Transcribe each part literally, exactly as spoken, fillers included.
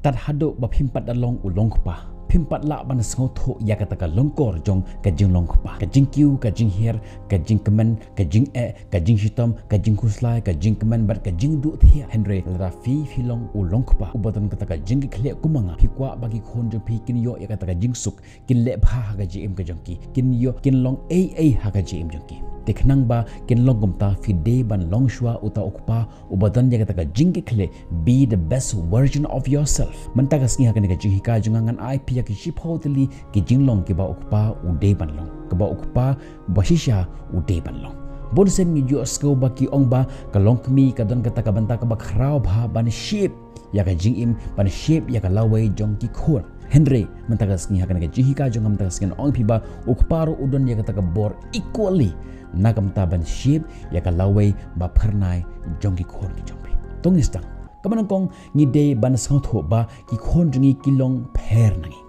Tad haduh ba phim pat da long u longkpa, phim pat lah ban sngewthuh ïa kata ka lyngkor jong ka jinglongkpa, ka jingkiew, ka jinghiar, ka jingkmen, ka jingeh, ka jingshitom, ka jingkhuslai, ka jingkmen bad ka jingduh thiah. Hynrei lada phi phi long u longkpa uba don kata ka jingkitkhlieh kum ma nga, phi kwah ba ki khun jong phi kin ïoh ïa kata ka jingsuk, kin leh bha ha ka jingim ka jong ki, kin ïoh, kin long ei ei ha ka jingim jong ki. Te khnang ba kin long kumta, phi dei ban long shuwa uta u kpa uba don ïa kata ka jingkitkhlieh. Be the best version of yourself. Mynta ka sngi ha kane ka jinghikai jong nga ngan ai phi ïa ki shiphew tylli ki jinglong kiba u kpa u dei ban long, kiba u kpa ba shisha u dei ban long. Bun sien ngi ju ïohsngew ba ki ong ba ka longkmie ka don kata ka bynta kaba khraw bha ban shape ïa ka jingim, ban shape ïa ka lawei jong ki khun. Hynrei mynta ka sngi ha kane ka jinghikai jong nga mynta ka sngi ngan ong ïa phi ba u kpa ruh u don ïa kata ka bor equally na ka bynta ban shape ïa ka lawei ba phyrnai jong ki khun ki jong phi. To ngin sdang. Kaba nyngkong, ngi dei ban sngewthuh ba ki khun jong ngi ki long pher na ngi.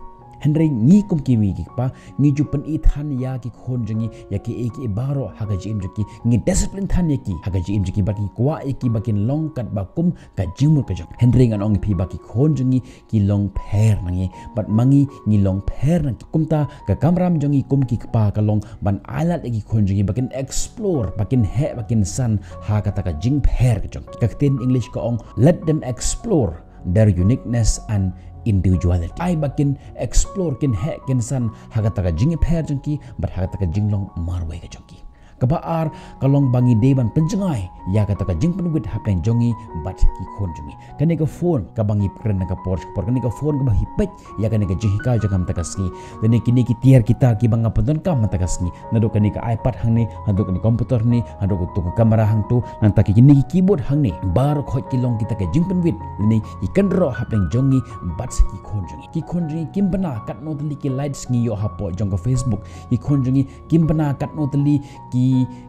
Hynrei ngi kum ki mei ki kpa ngi ju pyni than ïa ki khun jong ngi ïa kiei kiei baroh ha ka jingim jong ki. Ngi discipline than ïa ki ha ka jingim jong ki bad ngi kwah ïa ki ba kin long katba kum ka jingmut ka jong. Hynrei ngan ong ïa phi ba ki khun jong ngi ki long pher na ngi bad ma ngi ngi long pher na ki. Kumta ka kamram jong ngi kum ki kpa ka long ban ailad ïa ki khun jong ngi ba kin explore, ba kin heh, ba kin san ha kata ka jingpher ka jong ki. Ka ktien English ka ong, let them explore their uniqueness and individuality. Ai ba kin explore, kin heh, kin san ha kata ka jingpher jong ki bad ha kata ka jinglong marwei ka jong ki. Kaba ar ka long ba ngi dei ban pynjngai ïa kata ka jingpynwit hapdeng jong ngi bad ki khun jong ngi. Kane ka phone kaba ngi kren na ka por sha ka por, kane ka phone kaba ngi peit ïa kane ka jinghikai jong nga mynta ka sngi, lane kine ki tiar ki tar kiba nga pyndonkam mynta ka sngi, naduh kane ka iPad hangne, haduh kane ka computer hangne, haduh kato ka camera hangto, nangta kine ki keyboard hangne, baroh khoit ki long kita ka jingpynwit lane ki kynroh hapdeng jong ngi bad ki khun jong ngi. Ki khun jong ngi kim bna katno tylli ki likes ngi ïoh hapoh jong ka Facebook, ki khun jong ngi kim bna katno tylli ki,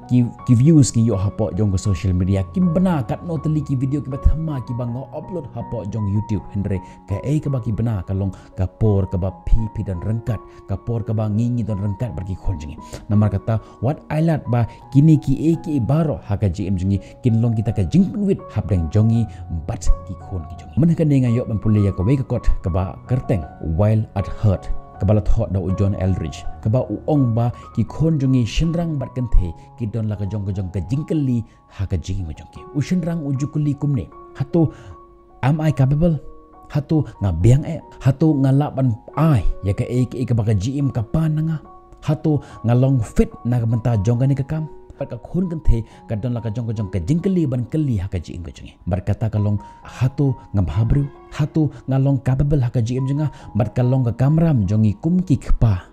ki, ki views ngi ïoh hapoh jong ka social media, kim bna katno tylli ki video kiba thymmai kiba nga upload hapoh jong YouTube. Hynrei kaei kaba ki bna ka long ka por kaba phi phi don ryngkat, ka por kaba ngi ngi don ryngkat bad ki khun jong ngi. Namar kata wat ailad ba kine kiei kiei baroh ha ka jingim jong ngi kin long kita ka jingpynwit hapdeng jong ngi bad ki khun ki jong ngi. Mynta kane nga ïoh ban pule ïa kawei ka kot kaba kyrteng Wild at Heart, kaba la thoh da u John Eldredge, kaba u ong ba ki khun jong ngi shynrang bad kynthei ki don la ka jong ka jong ka jingkylli ha ka jingim ka jong ki. U shynrang u ju kylli kumne, hato am I capable? Hato nga biang eh? Hato nga lah ban ai ïa kaei kaei kaba ka jingim ka pan na nga? Hato nga long fit na ka bynta jong kane ka kam? Bad ka khun kynthei ka don la ka jong ka jong ka jingkylli ban kylli ha ka jingim ka jong ngi. Bad kata ka long, hato nga bhabriew? Hato nga long capable ha ka jingim jong nga? Bad ka long ka kamram jong ngi kum ki kpa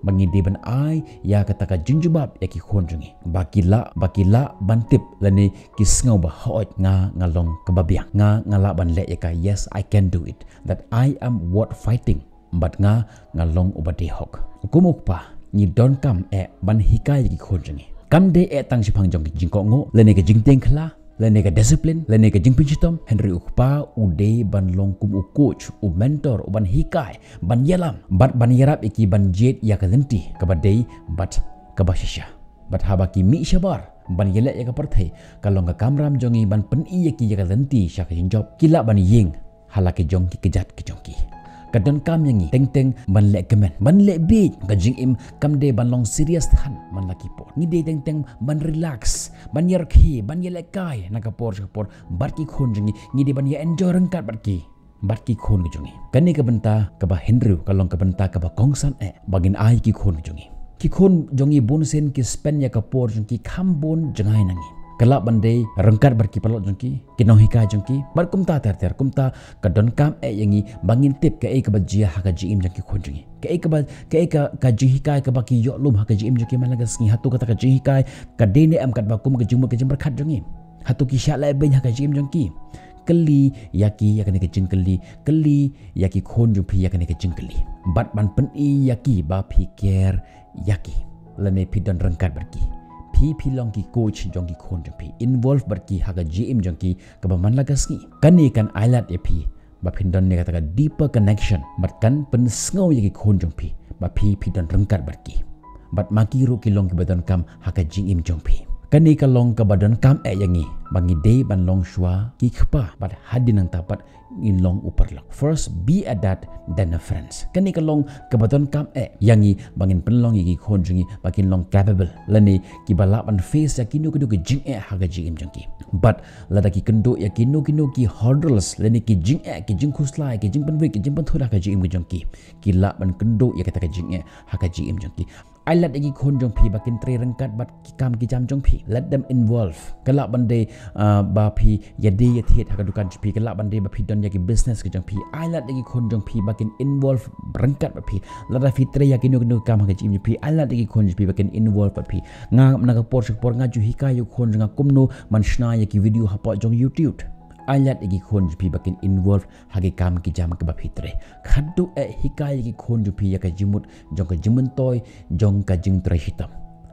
ba ngi dei ban ai ïa kata ka jingjubab ïa ki khun jong ngi, ba ki lah, ba ki lah ban tip lane ki sngew ba hooid nga, nga long kaba biang, nga, nga lah ban leh ïa ka, yes, I can do it, that I am worth fighting, bad nga, nga long uba dei hok. Kum u kpa ngi donkam eh ban hikai ïa ki khun jong ngi. Kam dei eh tang shaphang jong ka jingkohnguh lane ka jingtieng khla lane ka discipline lane ka jingpynshitom, hynrei u kpa u dei ban long kum u coach, u mentor, u ban hikai, ban ïalam bad ban ïarap ïa ki ban jied ïa ka lynti kaba dei bad kaba shisha. Bad haba ki mih shabar ban ïaleh ïa ka pyrthei, ka long ka kamram jong ngi ban pyni ïa ki ïa ka lynti sha ka jingjop, ki lah ban ïeng ha la ki jong ki kjat ki jong ki. Ka donkam ïa ngi teng teng ban leh kmen, ban leh bieit. Ka jingim kam dei ban long serious than man la ki por. Ngi dei teng teng ban relax, ban ïarkhie, ban ïalehkai na ka por sha ka por bad ki khun jong ngi. Ngi dei ban ïa enjoy ryngkat bad ki, bad ki khun ki jong ngi. Kane ka bynta kaba hynriew ka long ka bynta kaba kongsan eh ba ngin ai ki khun ki jong ngi. Ki khun jong ngi bun sien ki spend ïa ka por jong ki kham bun jngai na ngi. Ka lah ban dei ryngkat bad ki paralok jong ki, ki nonghikai jong ki bad kumta ter ter. Kumta ka donkam eh ïa ngi ba ngin tip kaei kaba jia ha ka jingim jong ki khun jong ngi, kaei kaba, kaei ka, ka jinghikai kaba ki ïoh lum ha ka jingim jong ki man la ka sngi. Hato kata ka jinghikai ka dei ne em katba kum ka jingmut ka jingpyrkhat jong ngi? Hato ki shah leh beiñ ha ka jingim jong ki? Kylli ïa ki ïa kane ka jingkylli, kylli ïa ki khun jong phi ïa kane ka jingkylli bad ban pyni ïa ki ba phi care ïa ki lane phi don ryngkat bad ki. Phi phi long ki coach jong ki khun jong phi, involve bad ki ha ka jingim jong ki kaba man la ka sngi. Kane kan ailad ïa phi ba phin don ne kata ka deeper connection bad kan pynsngew ïa ki khun jong phi ba phi phi don ryngkat bad ki, bad ma ki ruh ki long kiba donkam ha ka jingim jong phi. Kane ka long kaba donkam eh ïa ngi ba ngi dei ban long shuwa ki kpa bad hadien nangta pat ngin long u paralok. First, be a dad, then a friends. Kane ka long kaba donkam eh ïa ngi ba ngin pynlong ïa ki khun jong ngi ba kin long capable lane kiba lah ban face ïa kino kino ki jingeh ha ka jingim jong ki. Bad lada ki kynduh ïa kino kino ki hurdles lane ki jingeh, ki jingkhuslai, ki jingpynwit, ki jingpynthut ha ka jingim ka jong ki, ki lah ban kynduh ïa kata ka jingeh ha ka jingim jong ki. Ai lad ïa ki khun jong phi ba kin trei ryngkat bad ki kam ki jam jong phi. Let them involve. Ka lah ban dei, ah, ba phi ïadei ïathied ha ka dukan jong phi. Ka lah ban dei ba phi don ïa ki business ka jong phi. Ai lad ïa ki khun jong phi ba kin involve ryngkat bad phi. Lada phi trei ïa kino kino ki kam ha ka jingim jong phi, ai lad ïa ki khun jong phi ba kin involve bad phi. Nga na ka por sha ka por nga ju hikai ïa ki khun jong nga kumno ban shna ïa ki video hapoh jong YouTube. Ai lad ïa ki khun jong phi ba kin involve ha ki kam ki jam kiba phi trei. Khatduh eh hikai ïa ki khun jong phi ïa ka jingmut jong ka jingmyntoi jong ka jingtrei shitom.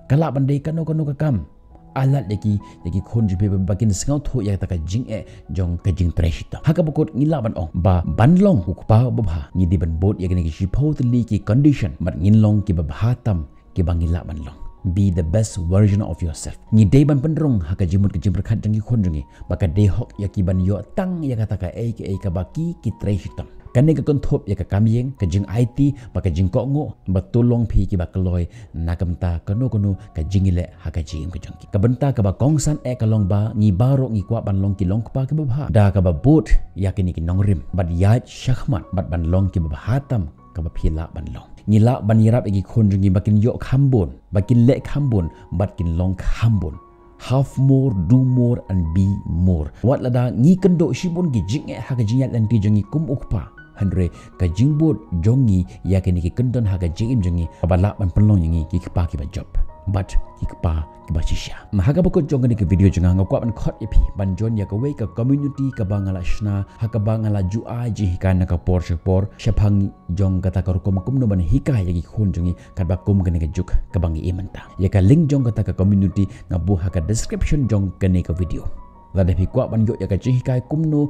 Ka lah ban dei kano kano ka kam. Ai lad ïa ki, ïa ki khun jong phi ba kin sngewthuh ïa kata ka jingeh jong ka jingtrei shitom. Ha kaba kut ngi lah ban ong ba ban long u kpa babha ngi dei ban bud ïa kine ki shiphew tylli ki condition bad ngin long kiba bha tam kiba ngi lah ban long. Be the best version of yourself. Ngi dei ban pynrung ha ka jingmut ka jingpyrkhat jong ki khun jong ngi ba ka dei hok ïa ki ban ïoh tang ïa kata kaei kaei kaba ki ki trei shitom. Kane ka kynthup ïa ka kam ïing, ka jingaiti bad ka jingkohnguh, ba to long phi kiba kloi na ka bynta kano kano ka jingïaleh ha ka jingim ka jong ki. Ka bynta kaba kongsan eh ka long ba ngi baroh ngi kwah ban long ki long kpa kiba bha. Da kaba bud ïa kine ki nongrim bad ïaid shakhmat bad ban long kiba bha tam kaba phi lah ban long. Ngi lah ban ïarap ïa ki khun jong ngi ba kin ïoh kham bun, ba kin leh kham bun bad kin long kham bun. Have more, do more and be more. Wat lada ngi kynduh shibun ki jingeh ha ka jingïaid lynti jong ngi kum u kpa, hynrei ka jingbud jong ngi ïa kine ki kyndon ha ka jingim jong ngi kaba lah ban pynlong ïa ngi ki kpa kiba jop bad ki kpa kiba shisha. Na ha kaba kut jong kane ka video jong nga, nga kwah ban khot ïa phi ban join ïa kawei ka community kaba nga la shna ha kaba nga la ju ai jinghikai na ka por sha ka por shaphang jong kata ka rukom kumno ban hikai ïa ki khun jong ngi katba kum kane ka juk kaba ngi im mynta. Ïa ka link jong kata ka community nga buh ha ka description jong kane ka video. Lada phi kwah ban ïoh ïa ka jinghikai kumno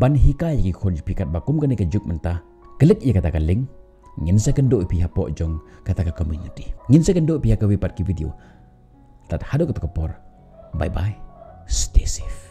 ban hikai ïa ki khun jong phi katba kum kane ka juk mynta, klik ïa kata ka link. Ngin sa kynduh ïa phi hapoh jong kata ka community. Ngin sa kynduh ïa phi ha kawei pat ki video. Tad haduh kata ka por. Bye bye. Stay safe.